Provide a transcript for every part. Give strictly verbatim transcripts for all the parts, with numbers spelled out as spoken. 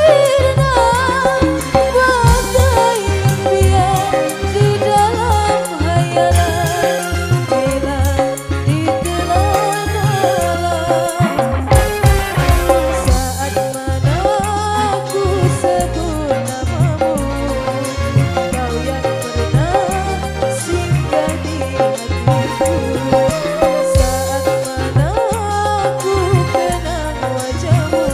Sirna bagai impian di dalam hayalan, hilang di telan alam. Saat mana ku sebut namamu, kau yang pernah singgah di hatiku. Saat mana ku kenang wajahmu,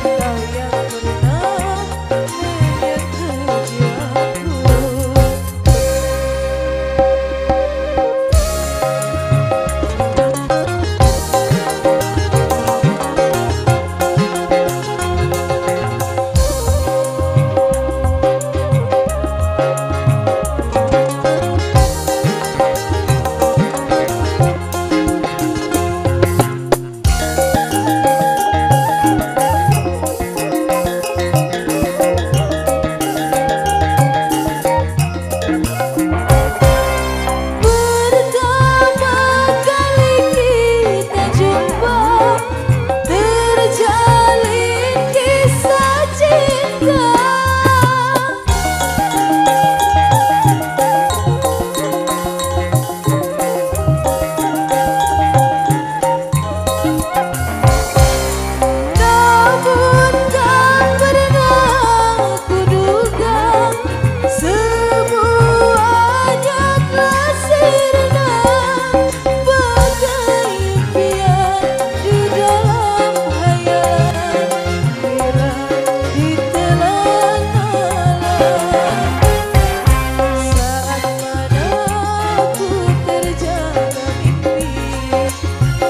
kau yang pernah menyentuh jiwaku. Pertama kali kita jumpa, terjalin kisah cinta. Namun tak pernah kuduga, semuanya telah sirna bagai impian di dalam hayalan, hilang ditelan alam. Saat mana ku terjaga mimpi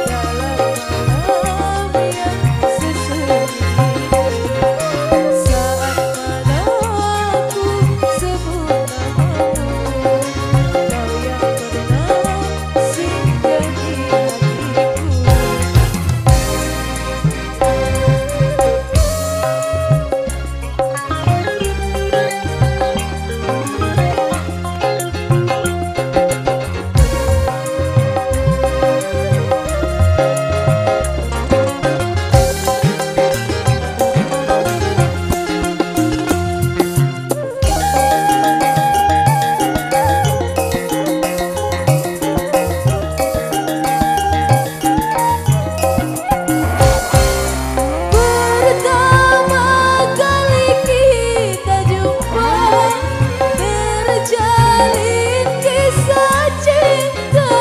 dalam malam yang sesunyi ini. Saat mana ku sebut namamu, kau yang pernah singgah di hatiku. Pertama kali kita jumpa, terjalin kisah cinta.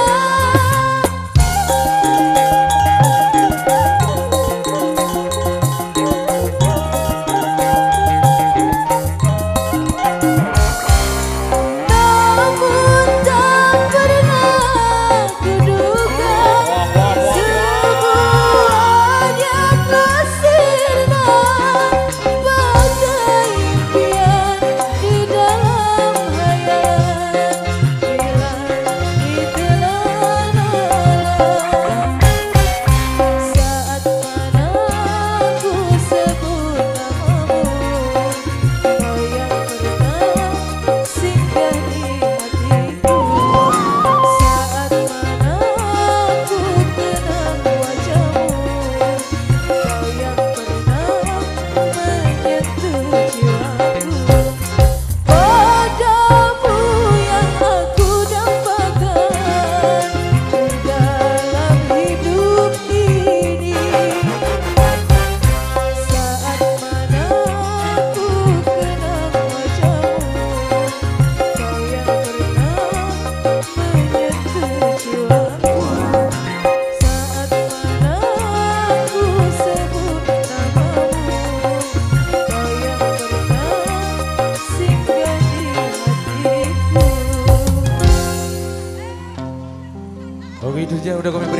Namun tak pernah kuduga, semuanya telah sirna bagai impian di dalam hayalan, hilang ditelan alam. Saat mana ku sebut namamu, kau yang pernah singgah di hatiku. Saat mana ku kenang wajahmu, kau yang pernah menyentuh jiwaku. Padamu yang aku dambakan di dalam hidup ini. Saat mana ku kenang wajahmu, kau yang pernah menyentuh jiwaku. Saat mana ku sebut namamu, kau yang pernah singgah di hatiku. Oke, itu saja, udah kami berikan.